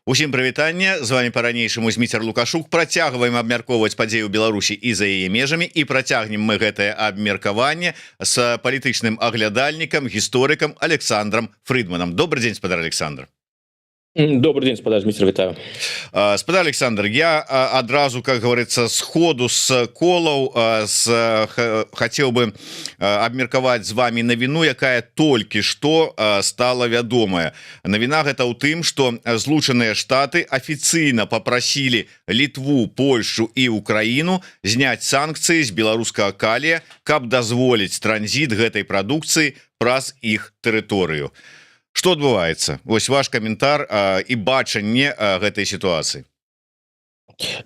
Усім прывітанне, з вами па-ранейшаму Зміцер Лукашук. Працягваем абмяркоўваць падзеі ў Беларусі і за яе межамі, і працягнем мы гэтае абмеркаванне с палітычным аглядальнікам, гісторыкам Александром Фридманом. Добры дзень, спадар Александр. Добры дзень, спадар Зміцер, вітаю. Спадар Александр, я адразу, как говорится, сходу с колаў хотел бы абмеркаваць з вами навіну, якая толькі что стала вядомая. Навіна гэта ў тым, что Злучаныя Штаты афіцыйна попросили Літву, Польшу і Украіну зняць санкцыі з беларускага калія, каб дазволіць транзіт гэтай прадукцыі праз іх тэрыторыю. Что адбываецца? Вось ваш каментар і бачанне гэтай сітуацыі.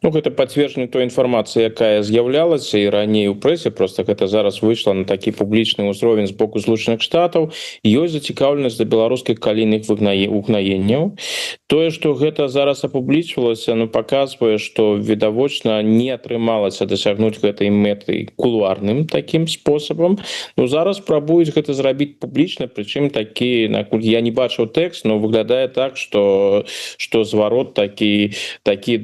Ну, гэта пацверджанне той інфармацыі, якая з'яўлялася і раней у прэсе, просто гэта зараз выйшла на такі публічны ўзровень. З боку Злучаных Штатаў ёсць зацікаўленасць да беларускіх калійных угнаенняў. Тое, что гэта зараз апублічвалася, ну, паказвае, что відавочна не атрымалася дасягнуць гэтай мэты кулуарным таким спосабам. Ну, зараз прабуюць гэта зрабіць публічна, прычым такі, наколькі я не бачыў тэкст, но выглядае так, что зварот такі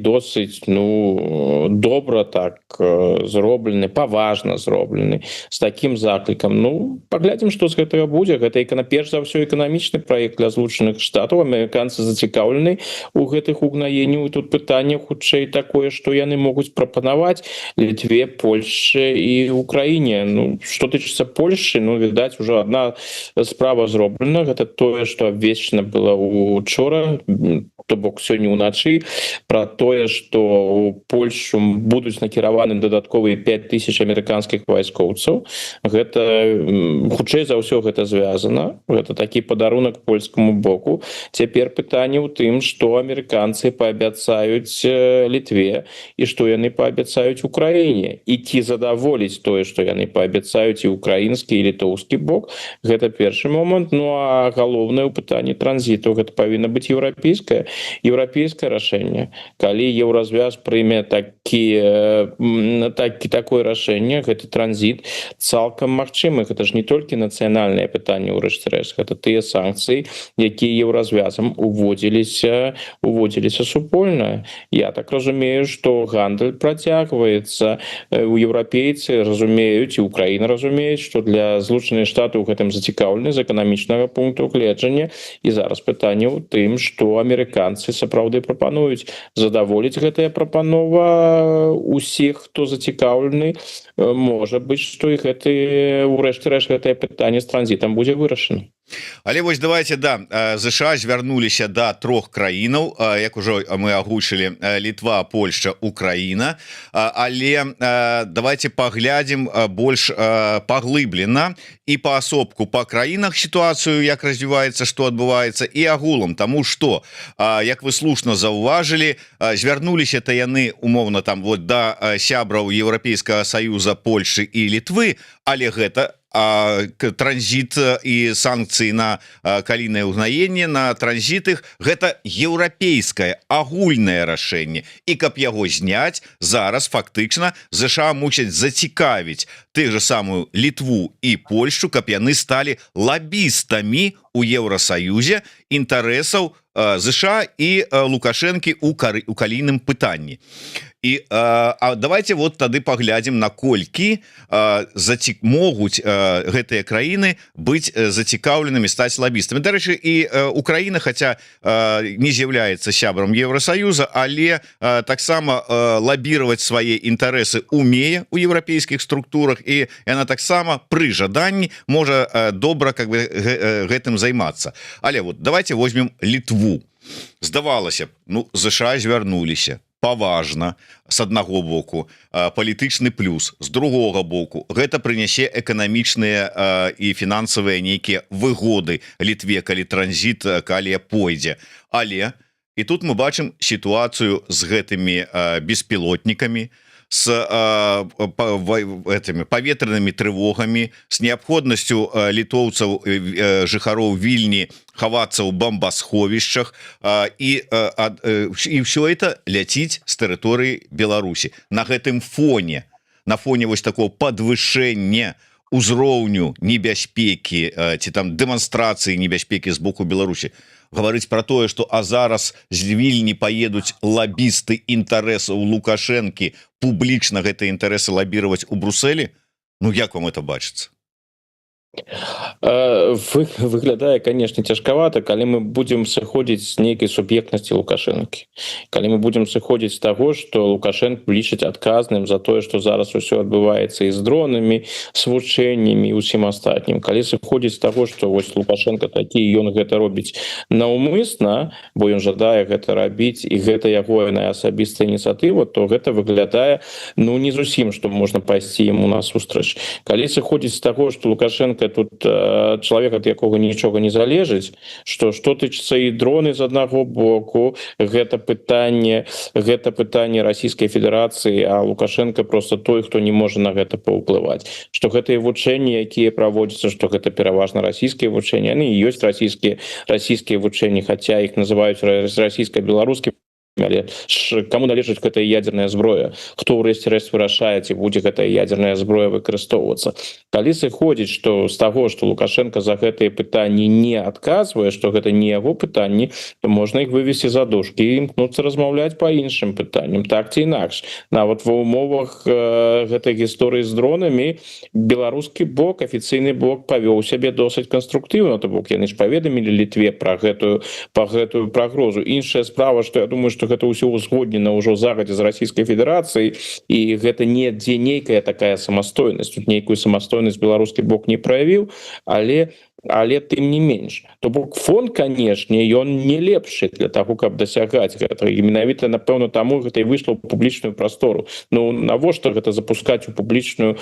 досыць, ну, добра так зроблены, паважна зроблены, з таким заклікам. Ну, паглядзім, что з гэтага будзе. Гэта перш за ўсё эканамічны праект для Злучаных Штатаў. Амерыканцы зацікаўлены у гэтых угнаенняў. Тут пытанне хутчэй такое, что яны могуць прапанаваць Літве, Польше і Украіне. Ну, что тычыцца Польши, ну, відаць, уже одна справа зроблена. Гэта тое, что абвешчана было учора, то бок сёння ўначы, про тое, что у Польшу будуць накіраваны дадатковыя 5000 амерыканскіх вайскоўцаў. Гэта, хутчэй за ўсё, гэта звязана, гэта такі падарунак польскаму боку. Цяпер пытанне ў тым, что амерыканцы паабяцаюць Літве і што яны паабяцаюць Украіне, і ці задаволіць тое, што яны паабяцаюць, і украінскі, і літоўскі бок. Гэта першы момант. Ну а галоўнае ў пытанні транзіту — гэта павінна быць еўрапейскае рашэнне. Калі Еўразвяз прыме такі такое рашэнне, гэты транзіт цалкам магчымы. Гэта ж не толькі нацыянальнае пытанне, ў рэшце рэшт гэта тыя санкцыі, якія Еўразвязам уводзіліся супольна. Я так разумею, что гандаль працягваецца, у еўрапейцы разумеюць і Украіна разумеюць, что для Злучаныя Штаты ў гэтым зацікаўлены з эканамічнага пункту гледжання. І зараз пытанне ў тым, что амерыканцы сапраўды прапануюць, задаволіць гэтая прапанова усіх, хто зацікаўлены. Можа быць, что і гэты, урэшце рэшт, гэтае пытанне з транзітам будзе вырашана. Але вось давайте, да, ЗША звярнуліся да трох краінаў, як ужо мы агучылі: Літва, Польша, Украіна. Але давайте паглядзім больш паглыблена і паасобку па краінах сітуацыю, як развіваецца, что адбываецца, і агулам. Таму что, як вы слушна заўважылі, звярнуліся то яны умоўна там вот да сябраў Еўрапейскага Саюза, Польши і Літвы, але гэта транзіт і санкцыі на калійнае ўгнаенне, на транзіт іх — гэта еўрапейскае агульнае рашэнне. І каб яго зняць, зараз фактычна ЗША мусяць зацікавіць тых же самую Літву і Польшу, каб яны сталі лабістамі у Еўросаюзе інтарэсаў ЗША і Лукашэнкі у калійным пытанні. І давайте вот тады паглядзім, наколькі могуць гэтыя краіны быць зацікаўленымі стаць лабістамі. Дарэчы, і Украіна, хотя не з'яўляецца сябрам Еўросаюза, але таксама лабіраваць свае інтарэсы умее у еўрапейскіх структурах, і яна таксама пры жаданні можа добра как бы гэтым займацца. Але вот давайте возьмем Літву. Здавалася б, ну, ЗША звярнуліся паважна с аднаго боку, палітычны плюс, з другога боку, гэта прынясе эканамічныя і фінансавыя нейкія выгоды Літве, калі транзіт калія пойдзе. Але і тут мы бачым сітуацыю з гэтымі беспілотнікамі, с этими паветранымі трывогамі, с неабходнасцю літоўцаў, жыхароў Вільні хавацца ў бамбасховішчах, і все это ляціць з тэрыторыі Беларусі. На гэтым фоне, на фоне вось такого падвышэння узроўню небяспекі ці там дэманстрацыі небяспекі з боку Беларусі, гаварыць про тое, что а зараз з Вільні поедуць лабісты інтарэсаў Лукашэнкі публічна гэтыя інтарэсы лабіраваць у Бруселі. Ну, як вам это бачыцца? Выглядае, конечно, цяжкавата, калі мы будем сыходзіць з нейкай суб'ектнасці Лукашэнкі, калі мы будем сыходзіць з таго, что Лукашенко лічыць адказным за тое, что зараз усё адбываецца і з дронамі, с вучэннямі, усім астатнім, калі сыходзіць з таго, что вось Лукашенко такі, ён гэта робіць наўмысна, бо ён жадае гэта рабіць і гэта ягоная асабістая ініцыятыва, то гэта выглядае, ну, не зусім, что можна пайсці ему насустрач. Калі сыходзіць з таго, что Лукашенко тут чалавек, ад якога нічога не залежыць, что тычыцца і дроны, з аднаго боку, гэта пытанне Расійскай Федэрацыі, а Лукашенко просто той, хто не можа на гэта паўплываць, что гэтыя вучэнні, якія праводзяцца, что гэта пераважна расійскія вучэнні, они ёсць расійскія вучэнні, хотя их называюць расійска-беларускім. Але ж кому належыць гэтая ядерная зброя, хто ўрэшце рэшт вырашае, ці будзе гэтая ядерная зброя выкарыстоўвацца? Калі сыходзіць что з таго, что Лукашенко за гэтыя пытанні не адказвае, что гэта не яго пытанні, то можна іх вывесці за дужкі і імкнуцца размаўляць по іншым пытанням. Так ці інакш, нават ва умовах гэтай гісторыі з дронамі беларускі бок, афіцыйны бок павёў сябе досыць канструктыўна, то бок яны ж паведамілі Літве про гэтую прагрозу. Іншая справа, что я думаю, что гэта ўсё узгоднена ўжо загадзя з Расійскай Федэрацыяй і гэта не дзе нейкая такая самастойнасць. Тут нейкую самастойнасць беларускі бок не праявіў, але тым не менш, то бок фон, канешне, ён не лепшы для таго, каб дасягаць гэтага, і менавіта, напэўна, таму гэта і выйшла ў публічную прастору. Ну, навошта гэта запускаць у публічную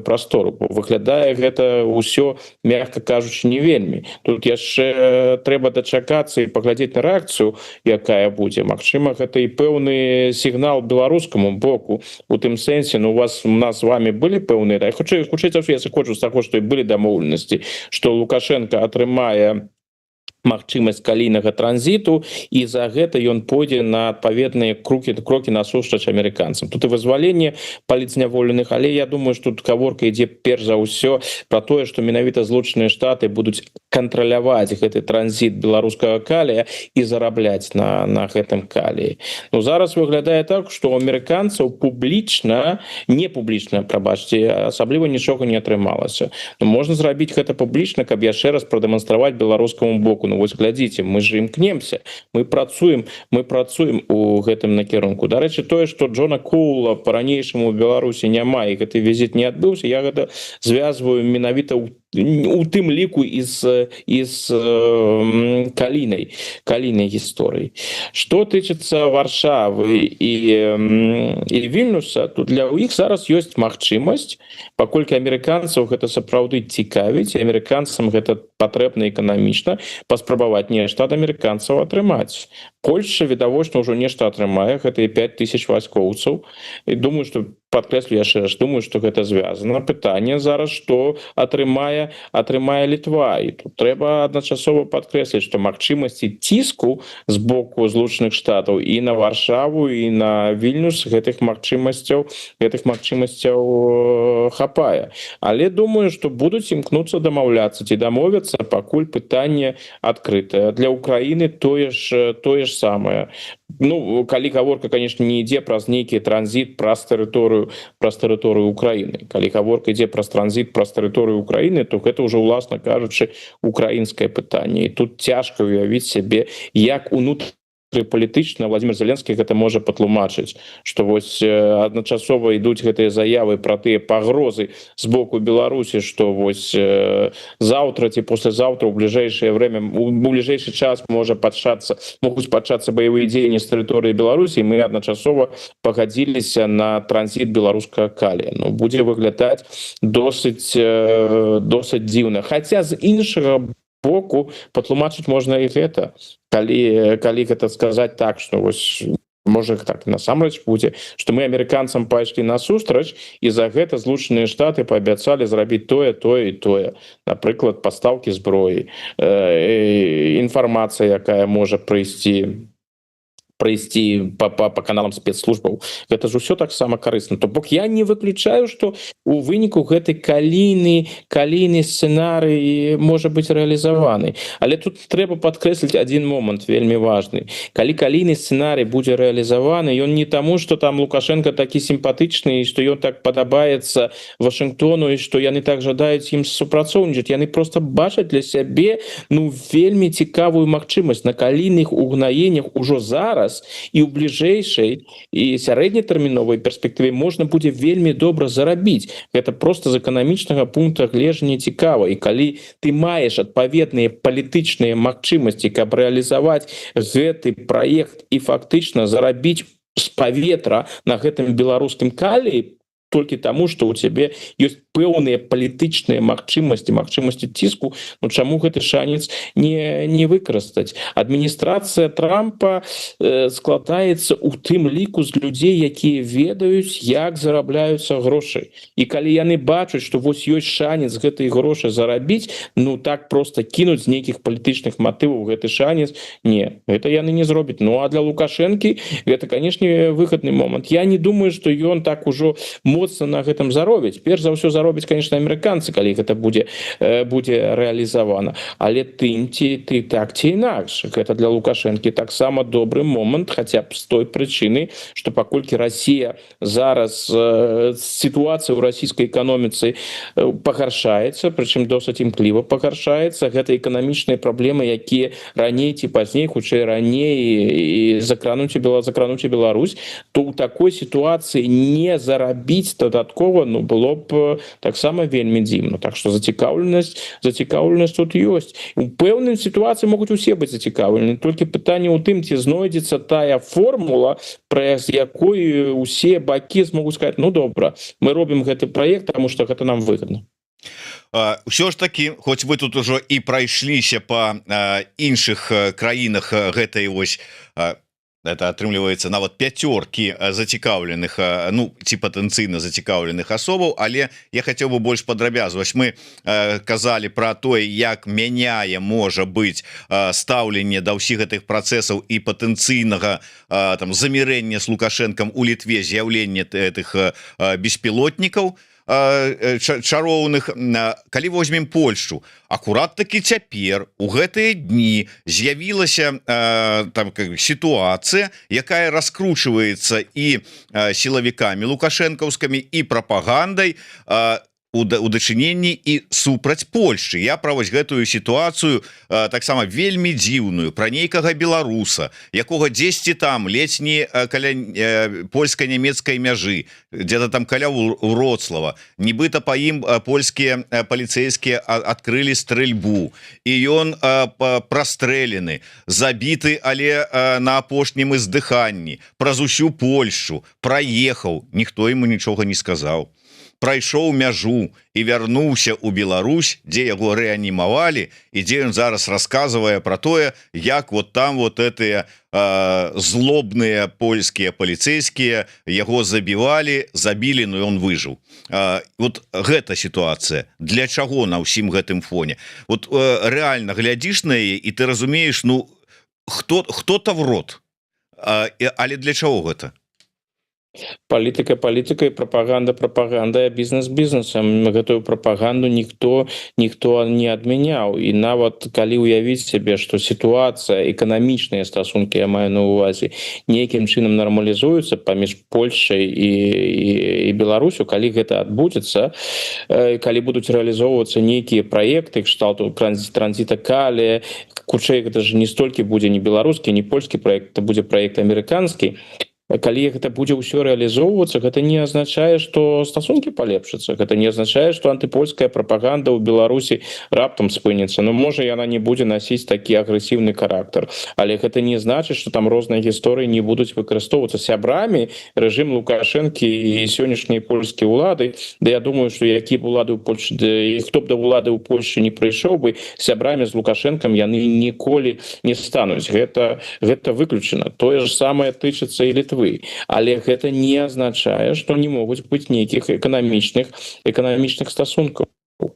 прастору? Бо выглядае гэта ўсё, мягка кажучы, не вельмі. Тут яшчэ трэба дачакацца і паглядзець на рэакцыю, якая будзе. Магчыма, гэта і пэўны сігнал беларускаму боку у тым сэнсе: ну, у вас, у нас с вами былі пэўныя, да, хутчэй за ўсё, я сыходжу з таго, што і былі дамоўленасці, что Лукашенко атрымае магчымасць калійнага транзіту і за гэта ён пойдзе на адпаведныя крокі насустрач амерыканцам. Тут і вызваленне палітзняволеных, але я думаю, что тут гаворка ідзе перш за ўсё про тое, что менавіта Злучаныя Штаты будуць кантраляваць гэты транзіт беларускага калія і зарабляць на гэтым каліі. Ну, зараз выглядае так, что у амерыканцаў публічна, не публічна, прабачце, асабліва нічога не атрымалася. Но можна зрабіць гэта публічна, каб яшчэ раз прадэманстраваць беларускаму боку: ну вось, глядзіце, мы же імкнемся, мы працуем у гэтым накірунку. Дарэчы, тое, что Джона Коула по-ранейшаму Беларусі няма і гэты візіт не адбыўся, я гэта звязваю менавіта у тым ліку і з калійнай гісторыі. Что тычыцца Варшавы і Вільнюса, тут для ў іх зараз ёсць магчымасць, паколькі амерыканцаў гэта сапраўды цікавіць, амерыканцам гэта патрэбна эканамічна, паспрабаваць нешта ад амерыканцаў атрымаць. Польша відавочна ўжо нешта атрымае, гэтыя 5000 вайскоўцаў, і думаю, что, падкрэслю яшчэ раз, думаю, что гэта звязана. Пытанне зараз, что атрымае Літва. І тут трэба адначасова падкрэсліць, что магчымасці ціску з боку Злучаных Штатаў і на Варшаву, і на Вільнюс, гэтых магчымасцяў хапае. Але думаю, что будуць імкнуцца дамаўляцца ці дамовіцца, пакуль пытанне адкрытае. Для Украины тое ж самае. Ну, калі гаворка, конечно, не ідзе праз нейкі транзіт праз тэрыторыю Украины. Калі гаворка ідзе праз транзіт праз тэрыторыю Украины, то гэта ўжо, уласна кажучы, украінскае пытанне, і тут цяжка уявіць сябе, як унутры палітычна Владимир Зеленскі гэта можа патлумачыць, что вось адначасова ідуць гэтыя заявы про тыя пагрозы з боку Беларусі, что вось заўтра ці послезавтра, у бліжэйшее время, у бліжэйшы час можа пачацца могуць пачацца баявыя дзеянні з тэрыторыі Беларусі, мы адначасова пагадзіліся на транзіт беларускага калія. Ну, будзе выглядаць досыць дзіўна. Хаця, з іншага боку, патлумачыць можна і гэта, калі гэта сказаць так, что вось, можа, так насамрэч будзе, что мы амерыканцам пайшлі насустрач і за гэта Злучаныя Штаты паабяцалі зрабіць тое, тое і тое, напрыклад, пастаўкі зброі, інфармацыя, якая можа прыйсці. прайсці по каналам спецслужбаў. Гэта ж усё таксама карысна. То бок я не выключаю, что у выніку гэты калійны сцэнарый можа быць рэалізаваны. Але тут трэба падкрэсліць один момант, вельмі важный: калі калійны сцэнарый будзе рэалізаваны, ён не таму, что там Лукашенко такі сімпатычны, что ён так падабаецца Вашынгтону і что яны так жадаюць ім супрацоўнічаць. Яны просто бачаць для сябе, ну, вельмі цікавую магчымасць на калійных угнаеннях ужо зараз і ў бліжэйшай і сярэднетэрміновай перспектыве можна будзе вельмі добра зарабіць. Гэта просто з эканамічнага пункта гледжання цікава. І калі ты маеш адпаведныя палітычныя магчымасці, каб рэалізаваць гэты праект і фактычна зарабіць з паветра на гэтым беларускім каліі толькі таму, что у цябе ёсць пэўныя палітычныя магчымасці ціску, ну чаму гэты шанец не выкарыстаць? Адміністрацыя Трампа складаецца у тым ліку з людзей, якія ведаюць, як зарабляюцца грошы. І калі яны бачаць, что вось ёсць шанец гэтыя грошы зарабіць, ну так просто кінуць з нейкіх палітычных матываў гэты шанец — не, это яны не зробяць. Ну а для Лукашэнкі гэта, конечно, выгодны момант. Я не думаю, что ён так ужо моцна на гэтым заробіць. Перш за ўсё заробяць, конечно, амерыканцы, калі гэта будзе рэалізавана. Але тым ці ты так ці інакш, гэта для Лукашэнкі таксама добры момант, хаця б з той прычыны, что паколькі Россия зараз, сітуацыя ў расійскай эканоміцы пагаршаецца, прычым досыць імкліва пагаршаецца, гэта эканамічныя праблемы, якія раней ці пазней, хутчэй раней, і закрануць Беларусь, то ў такой сітуацыі не зарабіць дадаткова, ну, было б таксама вельмі дзіўна. Так что зацікаўленасць тут ёсць. У пэўным сітуацыі могуць усе быць зацікаўлены, толькі пытанне ў тым, ці знойдзецца тая формула, праз якой усе бакі змогуць сказать: «Ну добра, мы робім гэты проект, потому что гэта нам выгодно». Ўсё ж таки, хоць вы тут ужо і прайшліся по іншых краінах гэтай вось, это атрымліваецца, нават пяцёркі зацікаўленых, ну ці патэнцыйна зацікаўленых асобаў, але я хацеў бы больш падрабязваць. Мы казалі про тое, як мяняе, можа быть, стаўленне да ўсіх гэтых працэсаў і патэнцыйнага там замірэння с Лукашэнкам у Літве з'яўленне этих беспілотнікаў чароўных. Калі возьмем Польшу, акурат таки цяпер, у гэтыя дні, з'явілася там как сітуацыя, якая раскручваецца і сілавікамі лукашэнкаўскімі, і прапагандай у дачыненні і супраць Польшчы. Я пра вось гэтую сітуацыю, таксама вельмі дзіўную, пра нейкага беларуса, якога дзесьці там ледзь не каля польска-нямецкай мяжы, где-то там каля Уроцлава, нібыта па ім польскія паліцейскія адкрылі стрэльбу, і ён прастрэлены, забіты, але на апошнім издыханні праз усю Польшу праехаў, ніхто ему нічога не сказаў, прайшоў мяжу і вярнуўся ў Беларусь, дзе яго рэанімавалі і дзе ён зараз расказвае про тое, як вот там вот этыя злобныя польскія паліцейскія яго забівалі, забілі, но ён выжыў. Вот гэта сітуацыя для чаго на ўсім гэтым фоне? Вот реально глядзіш на яе, і ты разумееш, ну, хто кто-то в рот, але для чаго гэта? Палітыка палітыкай, прапаганда прапаганда, бізнес бізнесам. Гэтую прапаганду ніхто не адмяняў. І нават калі уявіць сябе, што сітуацыя, эканамічныя стасункі, я маю на увазе, нейкім чынам нармалізуюцца паміж Польшай і Беларусю, калі гэта адбудзецца, калі будуць рэалізоўвацца нейкія праекты кшталту транзіта калія, хутчэй гэта ж не столькі будзе не беларускі, не польскі проект, это будзе проект амерыканскі, калі гэта будзе ўсё рэалізоўвацца, гэта не азначае, что стасункі палепшацца, гэта не азначае, что антыпольская прапаганда ў Беларусі раптам спыніцца. Ну, можа, яна не будзе насіць такі агрэсіўны характар, але гэта не значыць, что там розныя гісторыі не будуць выкарыстоўвацца сябрамі рэжым Лукашэнкі і сённяшнія польскія ўлады. Да я думаю, что які б улады ў Польшы і хто б да ўлады ў Польшы не прыйшоў бы, сябрамі з Лукашэнкам яны ніколі не стануць, гэта выключана. Тое ж самае тычыцца і Літвы. Але гэта не азначае, что не могуць быць нейкіх эканамічных стасункаў.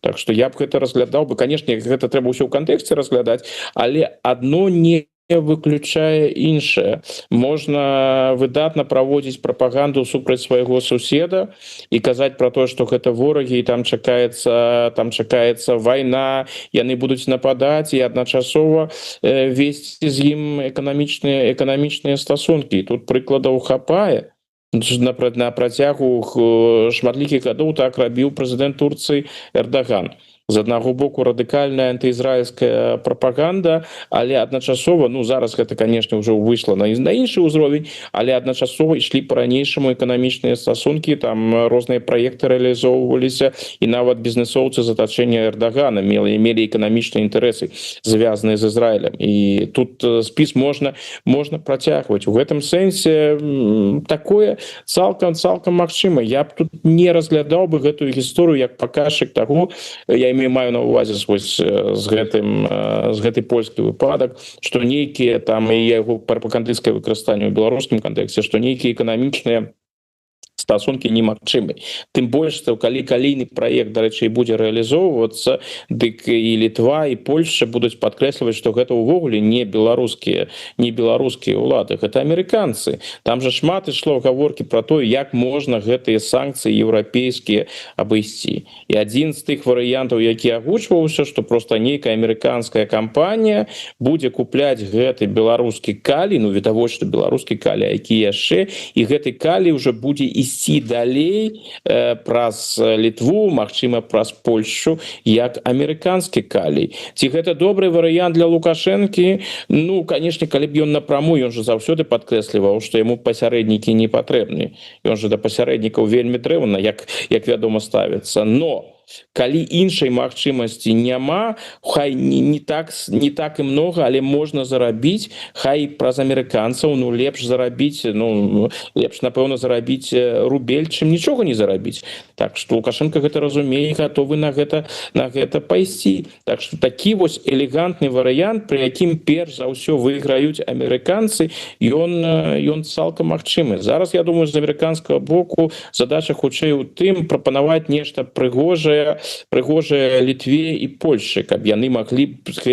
Так что я б гэта разглядаў бы, конечно, гэта трэба ўсё ў кантэксце разглядаць, але одно не выключае іншае. Можна выдатна праводзіць прапаганду супраць свайго суседа і казаць про то, что гэта ворагі і там чакаецца вайна, яны будуць нападаць, і адначасова весці з ім эканамічныя стасункі. Тут прыкладаў хапае. На працягу шматлікіх гадоў так рабіў прэзідэнт Турцыі Эрдаган: з аднаго боку радыкальная антыізраільская прапаганда, але адначасова, ну, зараз гэта, конечно, ўжо выйшла на іншы ўзровень, але адначасова ішлі по-ранейшаму эканамічныя стасункі, там розныя праекты рэалізоўваліся, і нават бізнесоўцы з атачэння Эрдагана мелі эканамічныя інтарэсы, звязаныя з Ізраілем. І тут спіс можна працягваць. У гэтым сэнсе такое цалкам магчыма. Я б тут не разглядаў бы гэтую гісторыю як паказчык таго, я маю на увазе вось з гэты польскі выпадак, что нейкія там і яго прапагандысцкае выкарыстанне ў беларускім кантэксце, што нейкія эканамічныя стасункі немагчымы. Тым больш, что калі калійны праект, дарэчы, будзе рэалізоўвацца, дык і Літва, і Польша будуць падкрэсліваць, что гэта ўвогуле не беларускія ўлады, гэта амерыканцы. Там же шмат ішло гаворкі про то, як можна гэтыя санкцыі еўрапейскія абысці, і адзін з тых варыянтаў, які агучваўся, что просто нейкая амерыканская кампанія будзе купляць гэты беларускі калій, ну, відавочна, беларускі калій, які яшчэ, і гэты калій уже будзе ісці далей праз Літву, магчыма, праз Польшу, як амерыканскі калій. Ці гэта добры варыянт для Лукашэнкі? Ну, конечно, калі б ён напрамую, ён же заўсёды падкрэсліваў, что яму пасярэднікі не патрэбны, ён же да пасярэднікаў вельмі дрэнна, як вядома, ставіцца. Но калі іншай магчымасці няма, хай не так і много, але можна зарабіць, хай праз амерыканцаў, ну, лепш зарабіць, ну, лепш, напэўна, зарабіць рубель, чым нічога не зарабіць. Так что Лукашенко гэта разумее, гатовы на гэта пайсці. Так что такі вось элегантны варыянт, пры якім перш за ўсё выйграюць амерыканцы, ён цалкам магчымы. Зараз, я думаю, з амерыканскага боку задача хутчэй у тым прапанаваць нешта прыгожае Літве і Польшы, каб яны маглі б з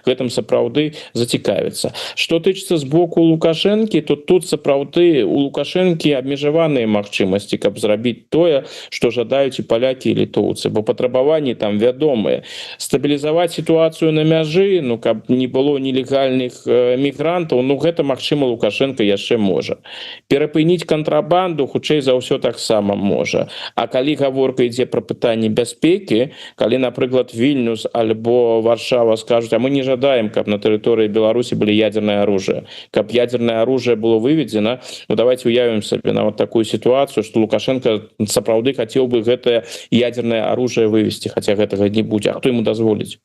гэтым сапраўды зацікавіцца. Что тычыцца з боку Лукашэнкі, то тут сапраўды у Лукашэнкі абмежаваныя магчымасці, каб зрабіць тое, что жадаюць і палякі, і літоўцы, бо патрабаванні там вядомыя: стабілізаваць сітуацыю на мяжы, ну, каб не было нелегальных мігрантаў. Ну, гэта, магчыма, Лукашенко яшчэ можа. Перапыніць кантрабанду, хутчэй за ўсё, таксама можа. А калі гаворка ідзе пра пытанне бяспекі, калі, напрыклад, Вільнюс альбо Варшава скажуць: «А мы не жадаем, каб на тэрыторыі Беларусі былі ядерное оружие, каб ядерное оружие было выведено», ну, давайте уявім сабе нават такую ситуацию, что Лукашенко сапраўды хотел бы гэтае ядерное оружие вывести, хотя гэтага не будзе. А хто ему дазволіць?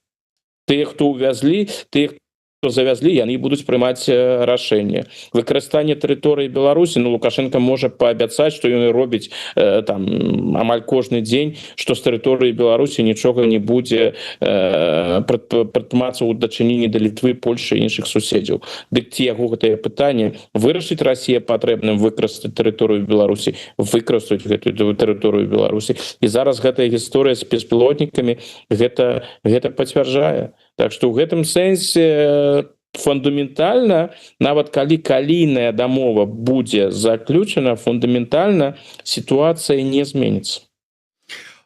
Тыя, хто увязлі, тых, хто завязлі, яны будуць прымаць рашэнне. Выкарыстанне тэрыторыі Беларусі, ну, Лукашенко можа паабяцаць, што ён і робіць там амаль кожны дзень, што з тэрыторыі Беларусі нічога не будзе прадпрымацца ў дачыненні да Літвы, Польшы, іншых суседзяў. Дык ці яго гэтае пытанне вырашыць Расія патрэбным выкарыстаць тэрыторыю Беларусі, выкарыстаць гэтую тэрыторыю Беларусі. І зараз гэтая гісторыя з беспілотнікамі гэта пацвярджае. Так что ў гэтым сэнсе фундаментальна, нават калі калійная дамова будзе заключана, фундаментальна сітуацыя не зменіцца.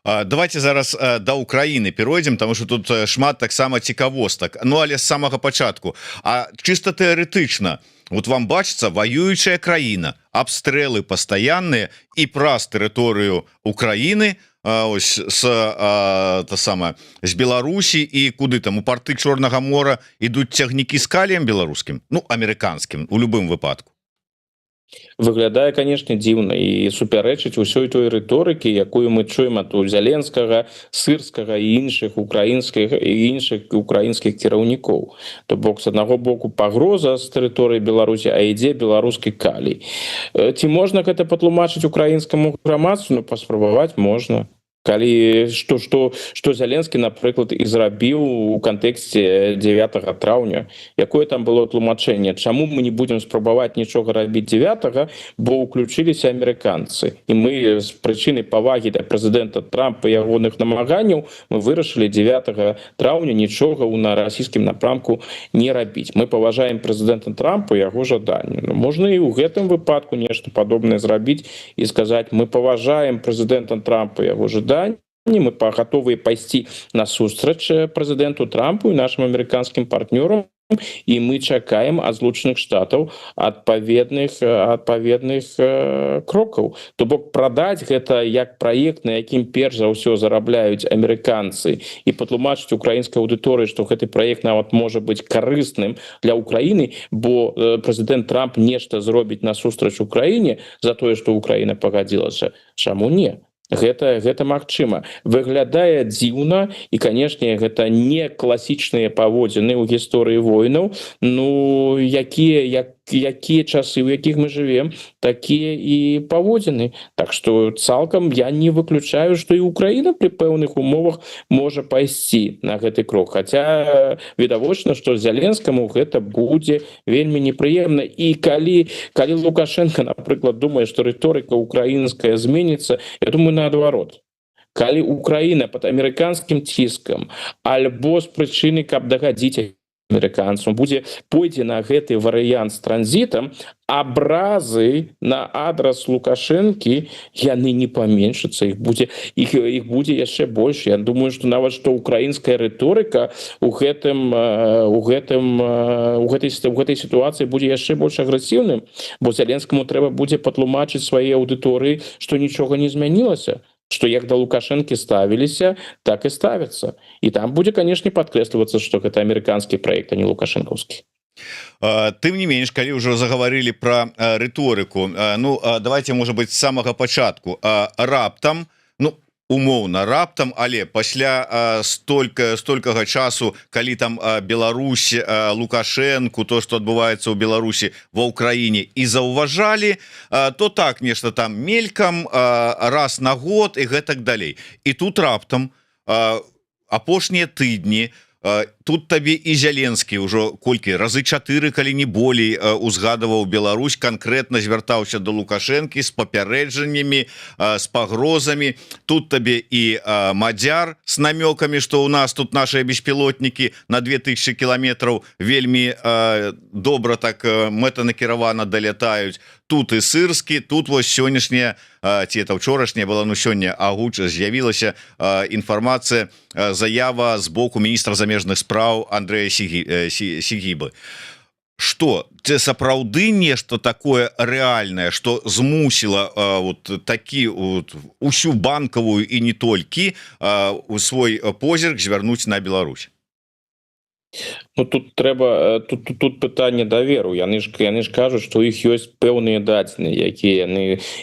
Давайте зараз да Украіны перайдзем, тому что тут шмат таксама цікавостак. Ну, але з самага пачатку: а чисто тэарэтычна, вот вам бачыцца, ваюючая краіна, абстрэлы пастаянныя, і праз тэрыторыю Украіны, ось с а, та самая з Беларусі і куды там, у парты Чорнага мора, ідуць цягнікі з каліем беларускім, ну, амерыканскім у любым выпадку? Выглядае, конечно, дзіўна і супярэчыць усёй той рыторыкі, якую мы чуем ад у Зяленскага, Сырскага і іншых украінскіх кіраўнікоў. То бок, з аднаго боку пагроза з тэрыторыі Беларусі, а ідзе беларускі калій. Ці можна гэта патлумачыць украінскаму грамадству? Ну, паспрабаваць можна. Калі што Зяленскі, напрыклад, і зрабіў у кантэксце 9 траўня. Якое там было тлумачэнне, чаму мы не будзем спрабаваць нічога рабіць 9, бо ўключыліся амерыканцы, і мы з прычыны павагі да прэзідэнта Трампа, ягоных намаганняў, мы вырашылі 9 траўня нічога ў на расійскім напрамку не рабіць, мы паважаем прэзідэнта Трампа, яго жаданне. Ну, можна і ў гэтым выпадку нешта падобнае зрабіць і сказаць: мы паважаем прэзідэнта Трампа, яго жаданне, мы гатовыя пайсці насустрач прэзідэнту Трампу і нашим амерыканскім партнёрам, і мы чакаем ад Злучаных Штатаў адпаведных крокаў. То бок прадаць гэта як праект, на якім перш за ўсё зарабляюць амерыканцы, і патлумачыць украінскай аўдыторыі, што гэты праект нават можа быць карысным для Украіны, бо прэзідэнт Трамп нешта зробіць насустрач Украіне за тое, што Украіна пагадзілася. Чаму не? Гэта магчыма. Выглядае дзіўна, і, канешне, гэта не класічныя паводзіны ў гісторыі войнаў. Ну, якія часы, у якіх мы жывем, такія і паводзіны. Так что цалкам я не выключаю, что і Украіна при пэўных умовах можа пайсці на гэты крок, хотя відавочна, что Зяленскаму гэта будзе вельмі непрыемна. І калі Лукашенко, напрыклад, думае, что рыторыка украінская зменіцца, я думаю, наадварот: калі Украіна под амерыканскім ціскам альбо з прычыны, каб дагадзіць амерыканцам, пойдзе на гэты варыянт з транзітам, абразы на адрас Лукашэнкі, яны не паменшацца, іх будзе яшчэ больш. Я думаю, что нават что украінская рыторыка у гэтай сітуацыі будзе яшчэ больш агрэсіўным, бо Зяленскаму трэба будзе патлумачыць сваёй аўдыторыі, что нічога не змянілася, что як да Лукашэнкі ставіліся, так і ставятся. І там будзе, конечно, падкрэслівацца, что гэта амерыканскі проект, а не лукашэнкаўскі. Тым не менш, калі ўжо загаварылі про рыторыку, ну, давайте, может быть, с самага пачатку. Раптам, ну, умоўна раптам, але пасля столькага часу, калі там Беларусь, Лукашенко, то, что адбываецца ў Беларусі, ва Ўкраіне, і заўважалі, то так, нешта там мелькам раз на год і гэтак далей, і тут раптам апошнія тыдні тут табе і Зяленскі ўжо колькі разы чатыры, калі не болей, узгадываў Беларусь, конкретно звяртаўся до Лукашэнкі з папярэджаннямі, з пагрозамі. Тут табе і Мадзяр с намёкамі, что у нас тут наши беспілотнікі на 2000 кіламетраў вельмі добра так мэтанакіравана далятаюць. Тут і Сырскі, тут вось сённяшняя ці это учорашняя была, ну, сёння агуча з'явілася інфармацыя, заява з боку міністра замежных спраў Андрэя Сігібы. Что це сапраўды нешта такое рэальнае, что змусіла вот такі вот усю Банкавую і не толькі у свой позірк звярнуць на Беларусь? Ну, тут трэба тут пытанне даверу. Яны ж кажуць, што у іх ёсць пэўныя дадзеныя, якія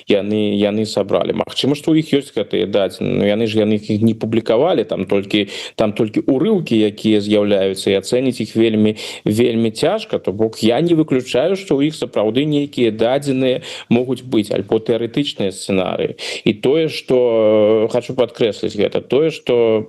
яны сабралі. Магчыма, што у іх ёсць гэтыя дадзены, но яны іх не публікавалі. Там толькі урыўкі, якія з'яўляюцца, і ацэніць іх вельмі, вельмі цяжка. То бок я не выключаю, што ў іх сапраўды нейкія дадзеныя могуць быць альбо тэарэтычныя сцэнарыі. І тое, что хочу падкрэсліць, гэта тое, что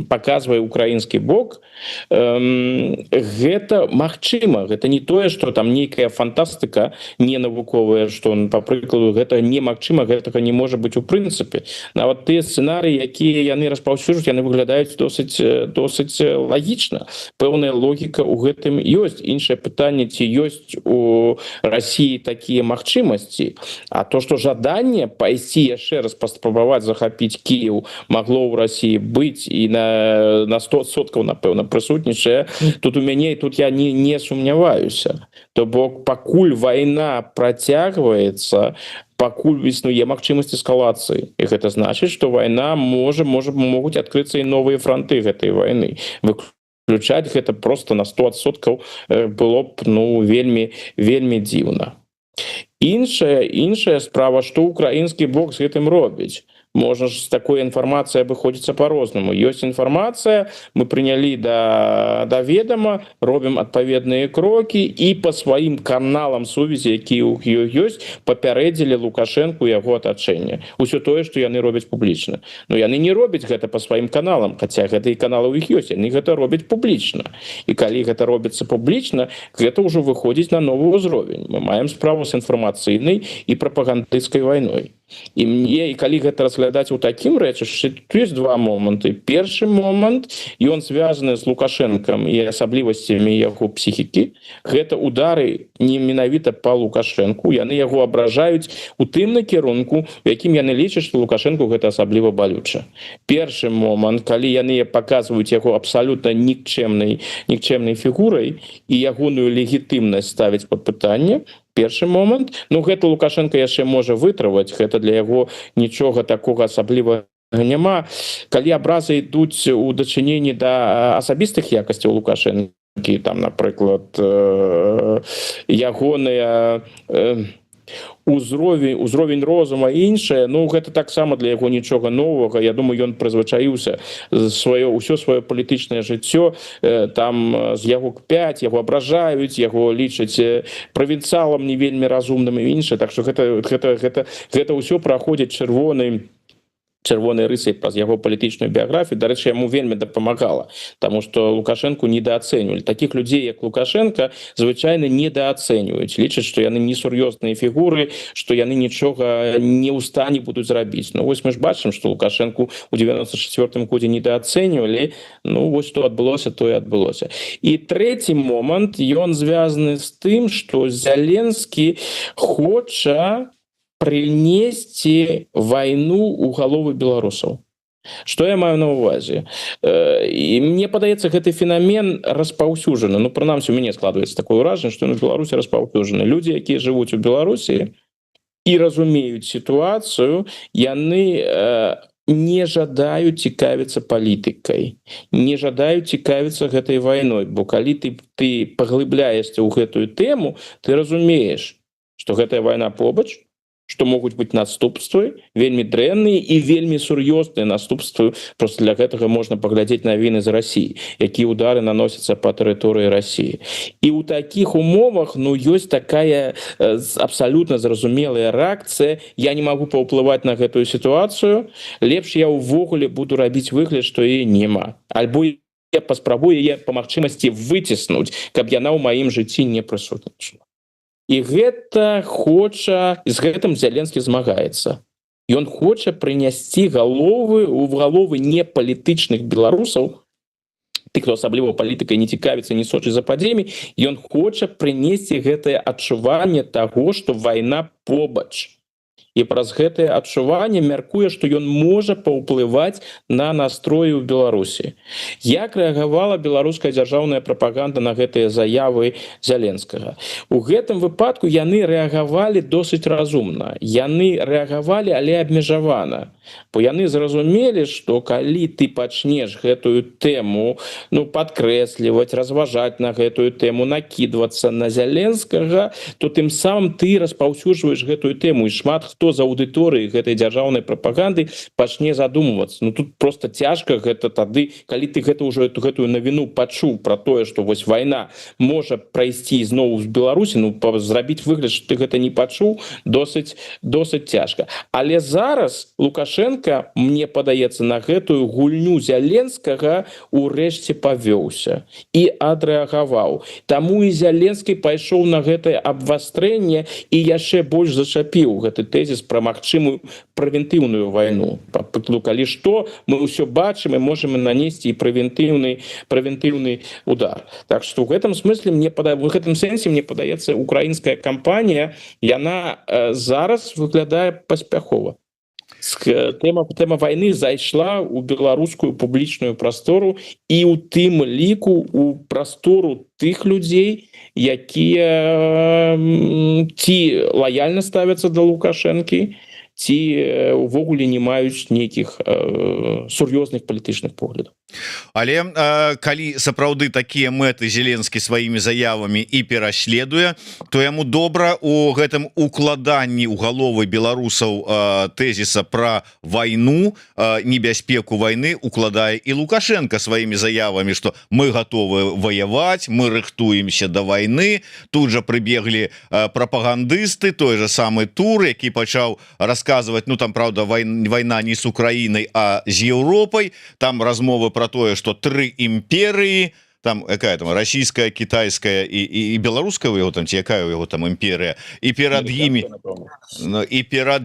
паказвае украінскі бок, гэта магчыма. Гэта не тое, что там нейкая фантастыка не навуковая, что, по прыкладу, гэта немагчыма, гэтага не можа быть у прынцыпе. Нават тыя сцэнарыі, якія яны распаўсюджваюць, яны выглядаюць досыць лагічна, пэўная логіка у гэтым ёсць. Іншае пытанне, ці ёсць у России такія магчымасці. А то, что жаданне пайсці яшчэ раз паспрабаваць захапіць Кіев магло ў России быць і на 100%, напэўна, прысутнічае, тут у мяне тут я не сумняваюся. То бок пакуль вайна працягваецца, пакуль існуе магчымасць эскалацыі, і гэта значыць, что вайна можа можа могуць адкрыцца і новыя фронты гэтай войны. Выключаць гэта просто на 100% было б, ну, вельмі, вельмі дзіўна. Іншая справа, что украінскі бок з гэтым робіць. Можна ж з такой інфармацыяй абыходзіцца по-рознаму. Ёсць інфармацыя, мы прынялі да ведама, робім адпаведныя крокі і по сваім каналам сувязі, якія ў ёй ёсць, папярэдзілі Лукашэнку, яго атачэнне. Усё тое, што яны робяць публічна. Но яны не робяць гэта по сваім каналам, хаця гэтыя каналы ў іх ёсць, яны гэта робяць публічна. І калі гэта робіцца публічна, гэта ўжо выходзіць на новы ўзровень. Мы маем справу з інфармацыйнай і прапагандысцкай вайной. І мне, і калі гэта разглядаць у такім рэчышчы, тут есть два моманты. Першы момант, ён звязаны з Лукашэнкам і асаблівасцямі яго псіхікі. Гэта удары не менавіта по Лукашэнку, яны яго абражаюць у тым накірунку, у якім яны лічаць, што Лукашэнку гэта асабліва балюча. Першы момант, калі яны паказваюць яго абсалютна нікчэмнай фігурай і ягоную легітымнасць ставіць под пытанне. Першы момант. Ну, гэта Лукашэнка яшчэ можа вытрываць, гэта для яго нічога такога асабліва няма. Калі абразы ідуць у дачыненні да асабістых якасцяў Лукашэнкі, там, напрыклад, ягоныя узровень розума, іншае, ну, гэта таксама для яго нічога новага. Я думаю, ён прызвычаіўся сваё ўсё сваё палітычнае жыццё, там з яго 5, яго абражаюць, яго лічаць правінцалам, не вельмі разумным і іншае. Так что гэта ўсё праходзіць чырвонай рысай праз яго палітычную біяграфію. Дарэчы, яму вельмі дапамагала, таму што Лукашэнку недаацэньвалі. Таких людзей, як Лукашэнка, звычайна недаацэньваюць, лічаць, што яны несур'ёзныя фігуры, што яны нічога не ў стане будуць зрабіць. Ну вось мы ж бачым, што Лукашэнку у 94 годзе недаацэньвалі. Ну вось, што адбылося, тое адбылося. І трэці момант, ён звязаны з тым, што Зяленскі хоча прынесці вайну ў галовы беларусаў. Что я маю на увазе? І мне падаецца, гэты феномен распаўсюджаны. Ну, прынамсі, у мяне складваецца такое ўражанне, што на Беларусі распаўсюджаны. Людзі, якія жывуць у Беларусі і разумеюць сітуацыю, яны не жадаюць цікавіцца палітыкай, не жадаюць цікавіцца гэтай вайной, бо калі ты паглыбляешься ў гэтую тэму, ты разумееш, што гэтая вайна побач, што могуць быць наступствы вельмі дрэнныя і вельмі сур'ёзныя наступствы. Просто для гэтага можна паглядзець навіны з Расіі, якія удары наносяцца по тэрыторыі Расіі. І ў такіх умовах, ну, ёсць такая абсалютна зразумелая рэакцыя: я не магу паўплываць на гэтую сітуацыю, лепш я ўвогуле буду рабіць выгляд, што яе няма, альбо я паспрабую яе па магчымасці выціснуць, каб яна ў маім жыцці не прысутнічала. І гэта хоча, з гэтым Зяленскі змагаецца. Ён хоча прынясці галовы у галовы не палітычных беларусаў, ты, хто асабліва палітыкай не цікавіцца, не сочыць за падзеямі, ён хоча прынесці гэтае адчуванне таго, што вайна побач, і праз гэтае адчуванне мяркуе, што ён можа паўплываць на настроі ў Беларусі. Як рэагавала беларуская дзяржаўная прапаганда на гэтыя заявы Зяленскага? У гэтым выпадку яны рэагавалі досыць разумна. Яны рэагавалі, але абмежавана, бо яны зразумелі, што калі ты пачнеш гэтую тэму, ну, падкрэсліваць, разважаць на гэтую тэму, накідвацца на Зяленскага, то тым самым ты распаўсюджваеш гэтую тэму, і шмат хто з аўдыторыі гэтай дзяржаўнай прапаганды пачне задумвацца. Ну, тут просто цяжка гэта тады, калі ты гэта ўжо гэтую навіну пачуў про тое, што вось вайна можа прайсці зноў з Беларусі, ну, зрабіць выгляд, што ты гэта не пачуў, досыць цяжка. Але зараз Лукашэнка, мне падаецца, на гэтую гульню Зяленскага урэшце павёўся і адрэагаваў. Таму і Зяленскі пайшоў на гэтае абвастрэнне і яшчэ больш зачапіў гэты тэзіс пра магчымую прэвентыўную вайну. Ну, калі што, мы ўсё бачым і можем нанесці і прэвентыўны удар. Так что в гэтым смысле мне в гэтым сэнсе, мне падаецца, украінская кампанія, яна зараз выглядае паспяхова. Тэма вайны зайшла ў беларускую публічную прастору і у тым ліку у прастору тых людзей, якія ці лаяльна ставяцца да Лукашэнкі, ці увогуле не маюць нейкіх сур'ёзных палітычных поглядаў. Але калі сапраўды такія мэты Зеленскі сваімі заявамі і пераследуе, то яму добра у гэтым укладанні ў галовы беларусаў тэзіса про вайну, небяспеку войны укладае і Лукашенко сваімі заявамі, что мы готовы воевать, мы рыхтуемся до войны. Тут же прыбеглі прапагандысты, той же самый Тур, які пачаў рассказывать, ну, там, правда, война не с Украиной, а з Европой, там размовы про тое, что тры імперыі там, якая там, расійская, китайская і беларуская у яго там, ці якая у яго там імперыя, і перад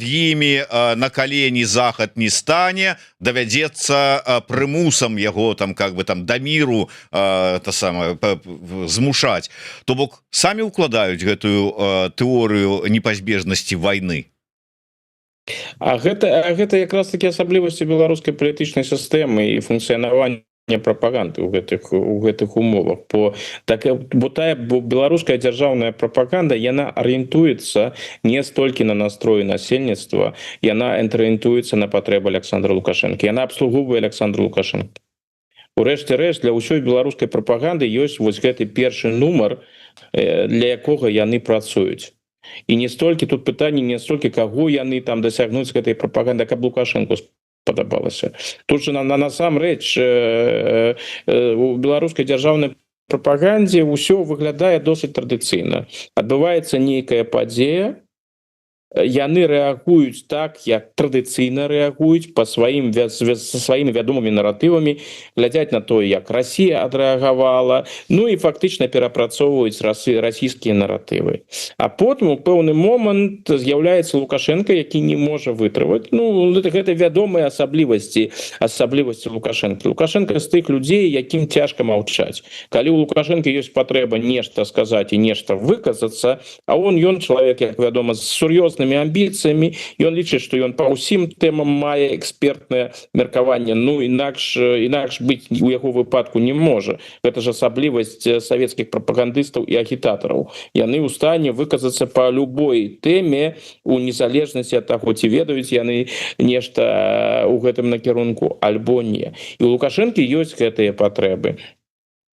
імі на калені захад не стане, давядзецца прымусам яго там, как бы там, да міру та самое змушаць. То бок самі укладаюць гэтую тэорыю непазбежнасці войны. А гэта якраз таки асаблівасці беларускай палітычнай сістэмы і функцыянавання прапаганды у гэтых умовах, по так бо тая, бо беларуская дзяржаўная прапаганда, яна арыентуецца не столькі на настроі насельніцтва, яна арыентуецца на патрэбы Александра Лукашэнкі, яна абслугоўвае Александра Лукашенко. Урэшце рэшт, для ўсёй беларускай прапаганды ёсць вось гэты першы нумар, для якога яны працуюць. І не столькі тут пытанне, не столькі, каго яны там дасягнуць гэтай прапаганды, каб Лукашенко падабалася. Тут же на насамрэч у беларускай дзяржаўнай прапагандзе ўсё выглядае досыць традыцыйна. Адбываецца нейкая падзея, яны рэагуюць так, як традыцыйна рэагуюць, по сваім са сваімі вядомымі наратывамі, глядзяць на тое, як Россия адрэагавала, ну і фактычна перапрацоўваюць расійскія наратывы. А потым у пэўны момант з'яўляецца Лукашенко, які не можа вытрываць. Ну, гэта вядомыя асаблівасці Лукашенко. Лукашенко з тых людзей, якім цяжка маўчаць. Калі у Лукашенко ёсць патрэба нешта сказаць і нешта выказацца, а ён чалавек, як вядома, з сур'ёзным амбіцыямі, ён лічыць, што ён па ўсім тэмам мае экспертнае меркаванне. Ну, інакш быць у яго выпадку не можа. Гэта ж асаблівасць савецкіх прапагандыстаў і агітатараў: яны ў стане выказацца по любой тэме у незалежнасці ад таго, ці ведаюць яны нешта у гэтым накірунку альбо не. І у Лукашэнкі ёсць гэтыя патрэбы,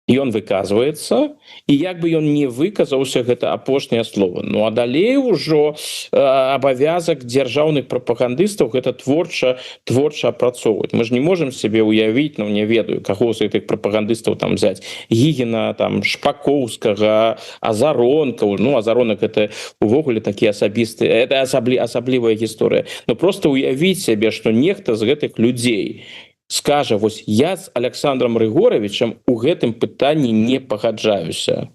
ён выказваецца, і як бы ён не выказаўся, гэта апошняе слово. Ну а далей ужо абавязак дзяржаўных прапагандыстаў гэта творча апрацоўваць. Мы ж не можем себе уявіць, ну, не ведаю, каго з гэтых прапагандыстаў там взять, Гігіна там, Шпакоўскага, Азаронкаў. Ну, Азаронак — это увогуле такі асабісты, это асаблівая гісторыя. Но просто уявіць сябе, что нехта з гэтых людзей скажа: «Вось я з Александром Рыгоравічам у гэтым пытанні не пагаджаюся».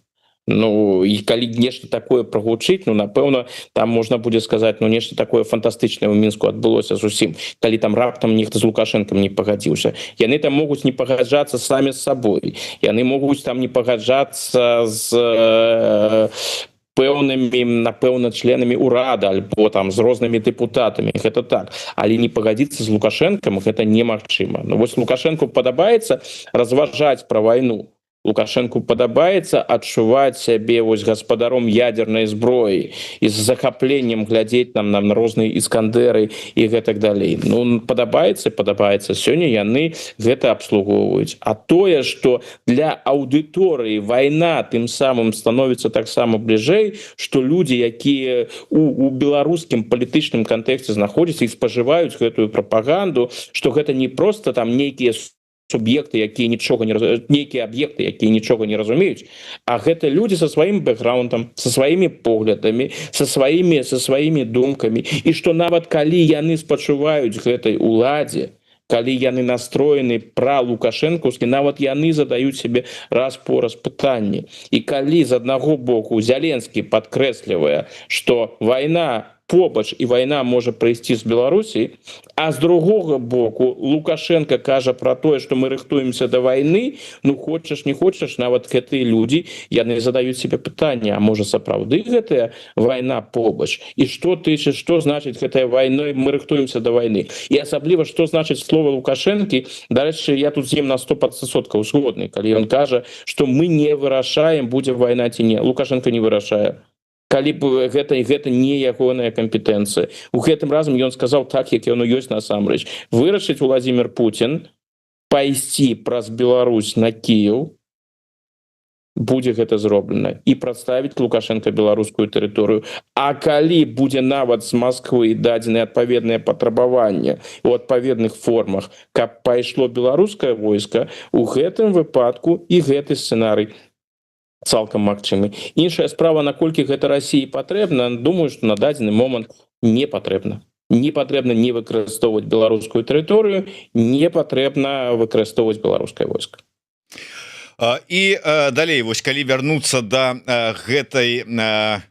Ну і калі нешта такое прагучыць, ну, напэўна, там можна будзе сказаць: ну, нешта такое фантастычнае ў Мінску адбылося зусім, калі там раптам нехта з Лукашэнкам не пагадзіўся. Яны там могуць не пагаджацца самі з сабой, яны могуць там не пагаджацца з пэўнымі, напэўна, членамі урада альбо там з рознымі дэпутатамі, гэта так, але не пагадзіцца з Лукашэнкам — гэта немагчыма. Ну вось Лукашенко падабаецца разважаць пра вайну, Лукашенко падабаецца адчуваць сябе вось гаспадаром ядернай зброі і з захапленнем глядзець нам на розныя іскандеры і гэтак далей. Ну, падабаецца. Сёння яны гэта абслугоўваюць. А тое, что для аўдыторыі вайна тым самым становіцца таксама бліжэй, что людзі, якія у беларускім палітычным кантэксце знаходзяцца і спажываюць гэтую прапаганду, что гэта не просто там нейкія суб'екты, якія нічога не, нейкія аб'екты, якія нічога не разумеюць, а гэта людзі со сваім бэкграундам, со сваімі поглядамі, со сваімі думкамі, і што нават калі яны спачуваюць гэтай уладзе, калі яны настроены пра лукашэнкаўскі, нават яны задаюць себе раз пораз пытанні. І калі з аднаго боку Зяленскі падкрэслівае, что вайна побач і вайна можа прыйсці з Беларусі, а з другога боку Лукашенко кажа про тое, что мы рыхтуемся до войны, ну, хочаш не хочаш, нават гэтыя людзі, яны задаюць себе пытанне: а можа, сапраўды гэтая вайна побач? І что ты, что значит гэтая вайной мы рыхтуемся до войны? І асабліва, что значит слова Лукашэнкі? Дарэчы, я тут з ім на 100% згодны, калі ён кажа, что мы не вырашаем, будзе вайна ці не. Лукашенко не вырашае. Калі б гэта не ягоная кампетэнцыя. У гэтым разам ён сказаў так, як яно ёсць насамрэч. Вырашыць Владимир Путин пайсці праз Беларусь на Кіев, будзе гэта зроблена, і прадставіць Лукашенко беларускую тэрыторыю. А калі будзе нават з Москвы дадзены адпаведнае патрабаванне у адпаведных формах, каб пайшло беларускае войска, у гэтым выпадку і гэты сцэнарый цалкам магчымы. Іншая справа, наколькі гэта России патрэбна. Думаю, что на дадзены момант не патрэбна. Не патрэбна не выкарыстоўваць беларускую тэрыторыю, не патрэбна выкарыстоўваць беларускае войска. І далей вось, калі вярнуцца до гэтай,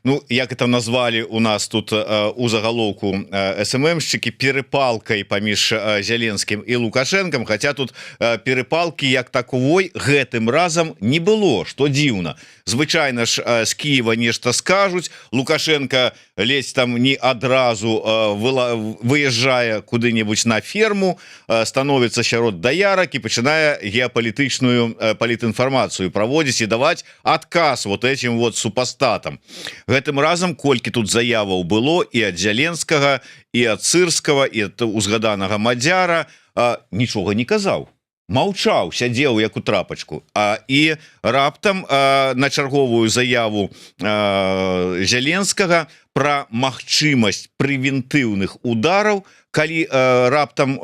ну, як это назвали у нас тут у загалоўку СММшчыкі, перепалкай паміж Зяленскім і Лукашэнкам, хотя тут перепалки як таковой гэтым разам не было, что дзіўна. Звычайна ж з Киева нешта скажуць, Лукашенко лезь там не адразу выезжае куды-нибудь на ферму, становится сярод даярак і пачынае геапалітычную палітінфармацыю праводзіць і даваць адказ вот этим вот супастатам. Гэтым разам колькі тут заяваў было і ад Зяленскага, і ад Сырскага, і ад узгаданага Мадзяра, нічога не казаў, маўчаў, сядзеў як у трапачку. А і раптам на чарговую заяву Зяленскага про магчымасць прэвентыўных удараў, калі раптам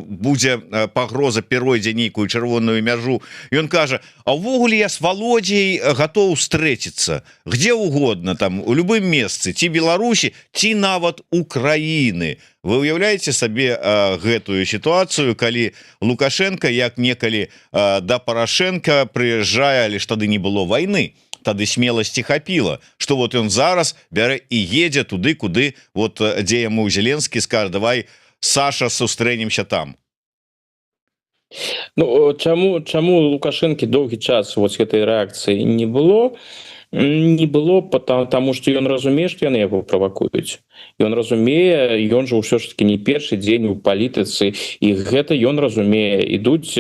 будзе пагроза, перайдзе нейкую чырвоную мяжу, ён кажа: «А ўвогуле я с Володей готов встретиться где угодно, там, у любым месцы, ці Беларусі, ці нават Украины». Вы уяўляеце сабе гэтую сітуацыю, калі Лукашенко, як некалі да Порошенко прыязджае, але ж тады не было войны, тады смеласці хапіла, что вот ён зараз бярэ і едзе туды, куды вот, дзе яму Зеленскі скажа: «Давай, Саша, сустрэнемся там». Ну, чаму Лукашэнкі доўгі час вот гэтай рэакцыі не было? Не было потому, что ён разумее, что яны яго правакуюць. Ён разумее, ён жа ўсё ж таки не першы дзень у палітыцы, і гэта ён разумее: ідуць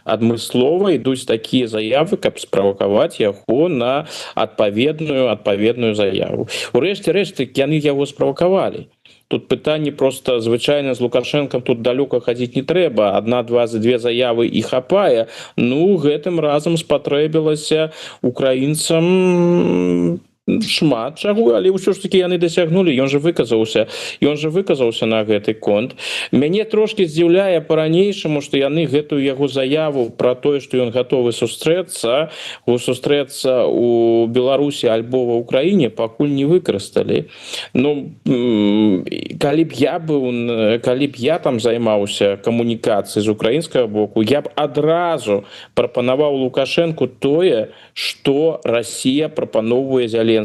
адмыслова, ідуць такія заявы, каб справакаваць яго на адпаведную заяву. Урэшце рэшты яны яго справакавалі. Тут пытанне просто, звычайна, з Лукашэнкам тут далёка хадзіць не трэба, одна, два, две заявы — і хапае. Ну, гэтым разам спатрэбілася украінцам шмат чаго, але ўсё ж таки яны дасягнулі. Ён же выказаўся на гэты конт. Мяне трошки здзіўляе по-ранейшаму, что яны гэтую яго заяву про тое, что ён гатовы сустрэцца у Беларусі альбо ва Украіне, пакуль не выкарысталі. Ну, калі б я там займаўся камунікацыяй з украінскага боку, я б адразу прапанаваў Лукашенко тое, что Россия прапаноўвае Зяленскаму.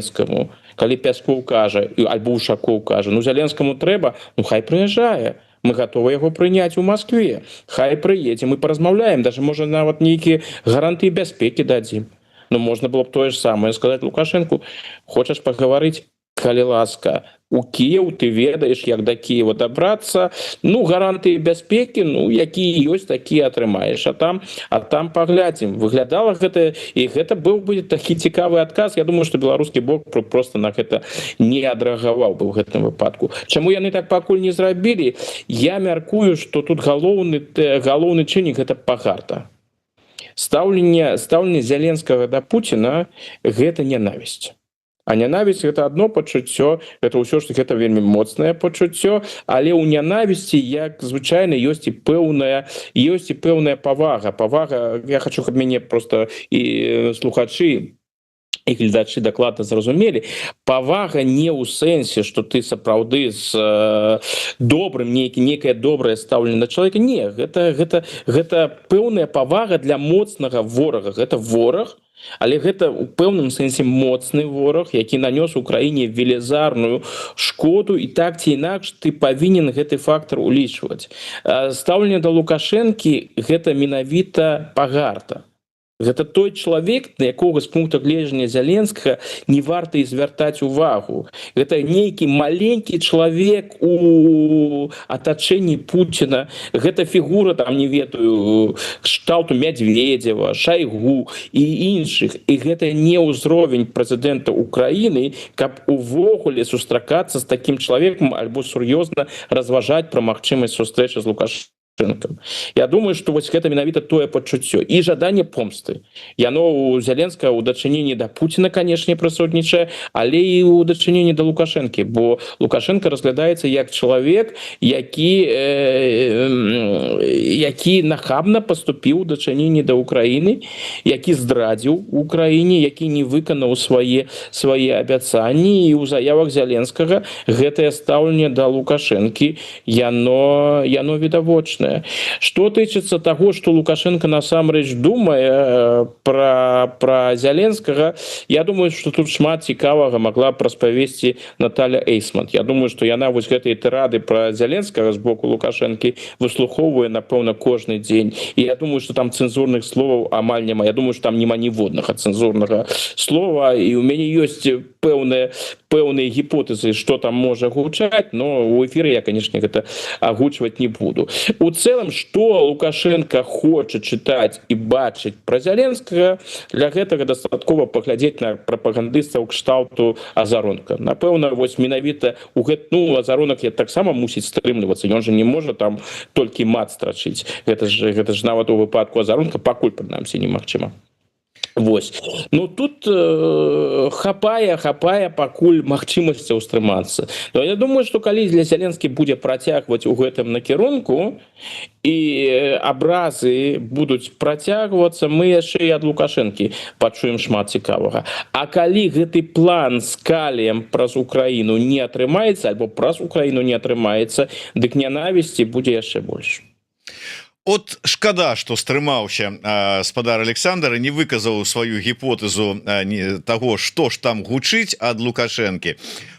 Калі Пяскоў кажа альбо Ушакоў кажа: «Ну, Зяленскаму трэба, ну хай прыязджае, мы готовы яго прыняць у Москве, хай прыедзе, мы паразмаўляем, даже можа, нават нейкія гарантыі бяспекі дадзім». Ну, можна было б тое ж самае сказать Лукашенко: «Хочаш пагаварыць, калі ласка, у Кіев, ты ведаеш, як да Киева добрацца. Ну, гарантыі бяспекі, ну, якія ёсць, такія атрымаеш, а там паглядзім». Выглядала гэта, і гэта быў бы такі цікавы адказ. Я думаю, что беларускі бок просто на гэта не адрэагаваў бы ў гэтым выпадку. Чаму яны так пакуль не зрабілі? Я мяркую, что тут галоўны чыннік — гэта пагарда. Стаўленне Зяленскага да Пуціна — гэта нянавісць. А нянавісць — гэта одно пачуццё, это ўсё ж гэта вельмі моцнае пачуццё, але ў нянавісці, як звычайна, ёсць і пэўная павага. Павага, я хочу, каб мяне просто і слухачы, і гледачы дакладна зразумелі: павага не ў сэнсе, что ты сапраўды з добрым некае добрае стаўленне на чалавека. Не, гэта пэўная павага для моцнага ворага. Гэта вораг, але гэта у пэўным сэнсе моцны вораг, які нанёс Украіне велізарную шкоду, і так ці інакш ты павінен гэты фактор улічваць. Стаўленне да Лукашэнкі — гэта менавіта пагарда. Гэта той чалавек, на якога з пункта гледжання Зяленскага не варта і звяртаць увагу. Гэта нейкі маленькі чалавек у атачэнні Пуціна. Гэта фігура там, не ведаю, кшталту Мядзведзева, Шайгу і іншых. І гэта не ўзровень прэзідэнта Украіны, каб увогуле сустракацца з такім чалавекам альбо сур'ёзна разважаць пра магчымасць сустрэчы з Лукашэнкам. Я думаю, что вось гэта менавіта тое пачуццё і жаданне помсты. Яно у Зяленскага ў дачыненні да Пуціна, канешне, прысутнічае, але і ў дачыненні да Лукашэнкі, бо Лукашэнка разглядаецца як чалавек, які нахабна паступіў у дачыненні да Украіны, які здрадзіў Украіне, які не выканаў свае абяцанні. І ў заявах Зяленскага гэтае стаўленне да Лукашэнкі, яно відавочнае. Что тычыцца таго, что Лукашэнка насамрэч думае пра Зяленскага, я думаю, что тут шмат цікавага могла б распавесці Наталя Эйсмонт. Я думаю, что яна вось гэтыя тырады пра Зяленскага з боку Лукашэнкі выслухоўвае, напэўна, кожны дзень. І я думаю, что там цэнзурных словаў амаль няма. Я думаю, что там няма ніводнага цэнзурнага слова. І у мяне ёсць пэўныя гіпотэзы, что там можа гучаць, но у эфіры я, конечно, гэта агучваць не буду. У цэлым, что Лукашэнка хоча чытаць і бачыць пра Зяленскага, для гэтага дастаткова паглядзець на прапагандыстаў кшталту Азаронка. Напэўна, вось менавіта у гэт, ну, Азаронак я таксама мусіць стрымлівацца, ён же не можа там толькі мат страчыць. Гэта ж нават у выпадку Азаронка пакуль, прынамсі, немагчыма. Вось. Ну, тут хапае пакуль магчымасцяў стрымацца. Но я думаю, что калі для Зяленскі будзе працягваць у гэтым накірунку і абразы будуць працягвацца, мы яшчэ і ад Лукашэнкі пачуем шмат цікавага. А калі гэты план з каліем праз Украіну не атрымаецца альбо праз Украіну не атрымаецца, дык нянавісці будзе яшчэ больш. От шкада, что стрымаўся спадар Александр і не выказаў сваю гіпотэзу не таго, что ж там гучыць ад Лукашэнкі.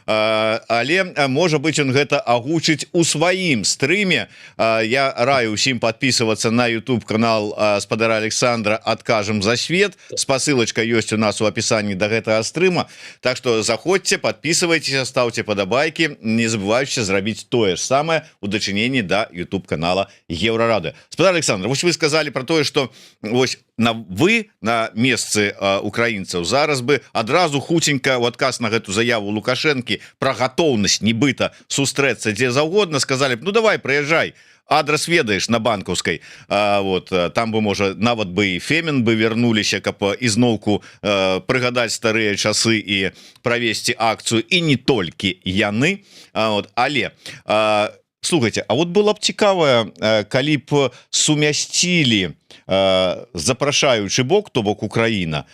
Але, можа быть, он гэта агучыць у сваім стрыме. Я раю усім подписываться на YouTube канал спадара Александра «Адкажем за свет». Спасылочка ёсць у нас у описании до гэтага стрыма. Так что заходзьце, подписывайтесь, ставьте падабайки, не забывайце зрабіць тое ж самае у дачыненні до YouTube канала Еўрарадыё. Спадар Александр, вось вы сказали про тое, что вось вы на месцы украінцаў зараз бы адразу хуценька у адказ на гэту заяву Лукашэнкі про гатоўнасць нібыта сустрэцца дзе заўгодна сказали б: «Ну давай, прыязджай, адрес ведаеш, на Банкаўскай». Вот там бы, можа, нават бы і Фемін бы вярнуліся, каб ізноўку прыгадаць старыя часы і правесці акцыю, і не толькі яны. Вот, але слухайте, а вот было б цікавая, калі б сумясцілі запрашаючы бок, то бок Украіна,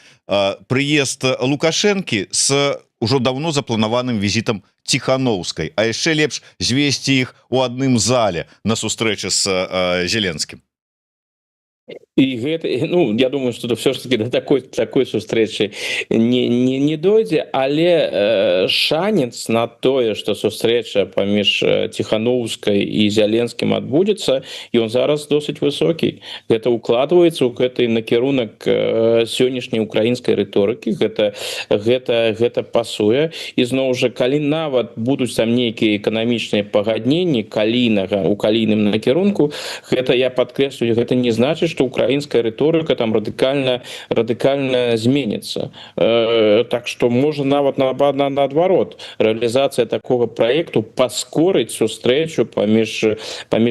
прыезд Лукашэнкі с ужо давно запланаваным візітам Ціхановскай, а яшчэ лепш звесці іх у адным зале на сустрэчы с Зеленскім. І гэта, ну, я думаю, что все ж таки до такой сустрэчы не дойдзе, але шанец на тое, что сустрэча паміж Ціхановскай і Зяленскім адбудзецца, ён зараз досыць высокі. Гэта укладваецца ў гэты накірунак сённяшняй украінскай рыторыкі, гэта пасуе. Ізноў жа, калі нават будуць там нейкія эканамічныя пагадненні калійнага у калійным накірунку, гэта, я падкрэслю, гэта не значыць, что украінская рыторыка там радыкальна зменіцца. Так что можа, нават наадварот, рэалізацыя такого проекту паскорыць сустрэчу паміж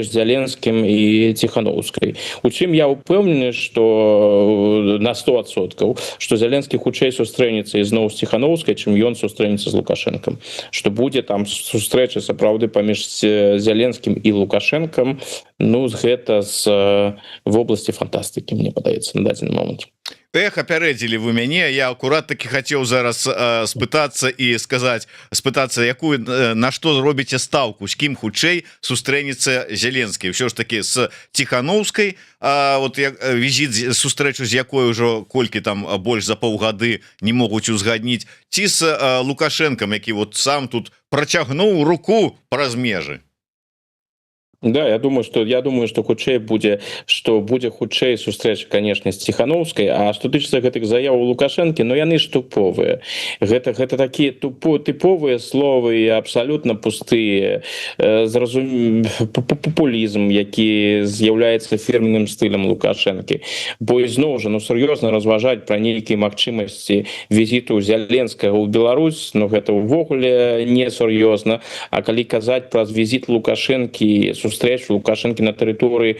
Зяленскім і Ціхановскай. У чым я упэўнены, что на 100%, что Зяленскі хутчэй сустрэнецца ізноў з Ціхановскай, чым ён сустрэнецца з Лукашэнкам. Что будзе там сустрэча сапраўды паміж Зяленскім і Лукашэнкам, ну, гэта з вобласці фантастыкі, мне падаецца, на дадзены момант. Эх, апярэдзілі вы мяне. Я акурат таки хацеў зараз спытацца і сказаць, спытацца, якую на што робіце стаўку, з кім хутчэй сустрэнецца Зеленскі: ўсё ж таки с Ціхановскай, вот як візіт, сустрэчу з якой ўжо колькі там, больш за паўгады не могуць узгадніць, ці с Лукашэнкам, які вот сам тут працягнуў руку праз межы? Да, я думаю, что хутчэй будзе, что будзе хутчэй сустрэча, конечно, з Ціхановскай. А что тычыцца гэтых заяў Лукашэнкі, но яны ж туповыя. Гэта такія тыповыя словы і абсалютна пустыя, зразум, папулізм, які з'яўляецца фірменным стылем Лукашэнкі. Бо ізноў жа, ну, сур'ёзна разважаць пра нейкія магчымасці візіту Зяленскага ў Беларусь, ну, гэта ўвогуле несур'ёзна. А калі казаць пра візіт Лукашэнкі, сустрэчу Лукашэнкі на тэрыторыі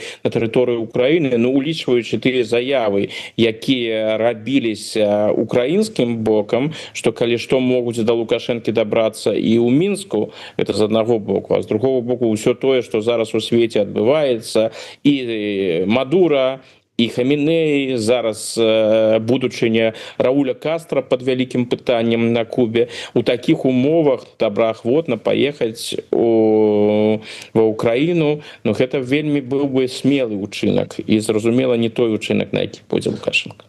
Украины, ну, улічваючы тыя заявы, якія рабіліся украінскім бокам, что, калі што, могуць да Лукашэнкі дабрацца і ў Мінску, это з аднаго боку. А з другого боку, ўсё тое, что зараз у свеце адбываецца, і Мадура, і Хаміней, зараз будучыня Рауля Кастра под вялікім пытаннем на Кубе, у таких умовах добраахвотна паехаць ва Украіну, но гэта вельмі быў бы смелы учынак і, зразумела, не той учынак, на які пойдзе Лукашенко.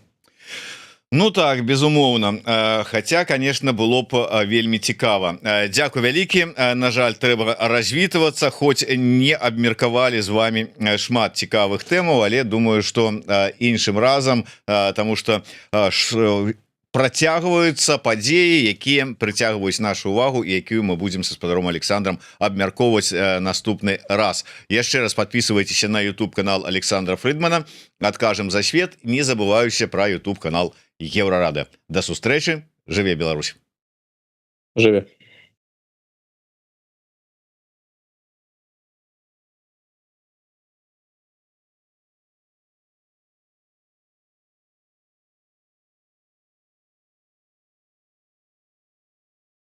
Ну так, безумоўна. Хотя, конечно, было б вельмі цікава. Дзякуй вялікі. На жаль, трэба развітвацца, хоць не абмеркавалі з вами шмат цікавых тэмаў, але думаю, что іншым разам, тому что працягваюцца падзеі, якія прыцягваюць нашу увагу і якую мы будзем са спадаром Александром абмяркоўваць наступны раз. Яшчэ раз, подписывайтесь на YouTube канал Александра Фрыдмана «Адкажем за свет», не забываюся про YouTube канал Еўрарадыё. Да сустрэчы, жыве Беларусь! Жыве!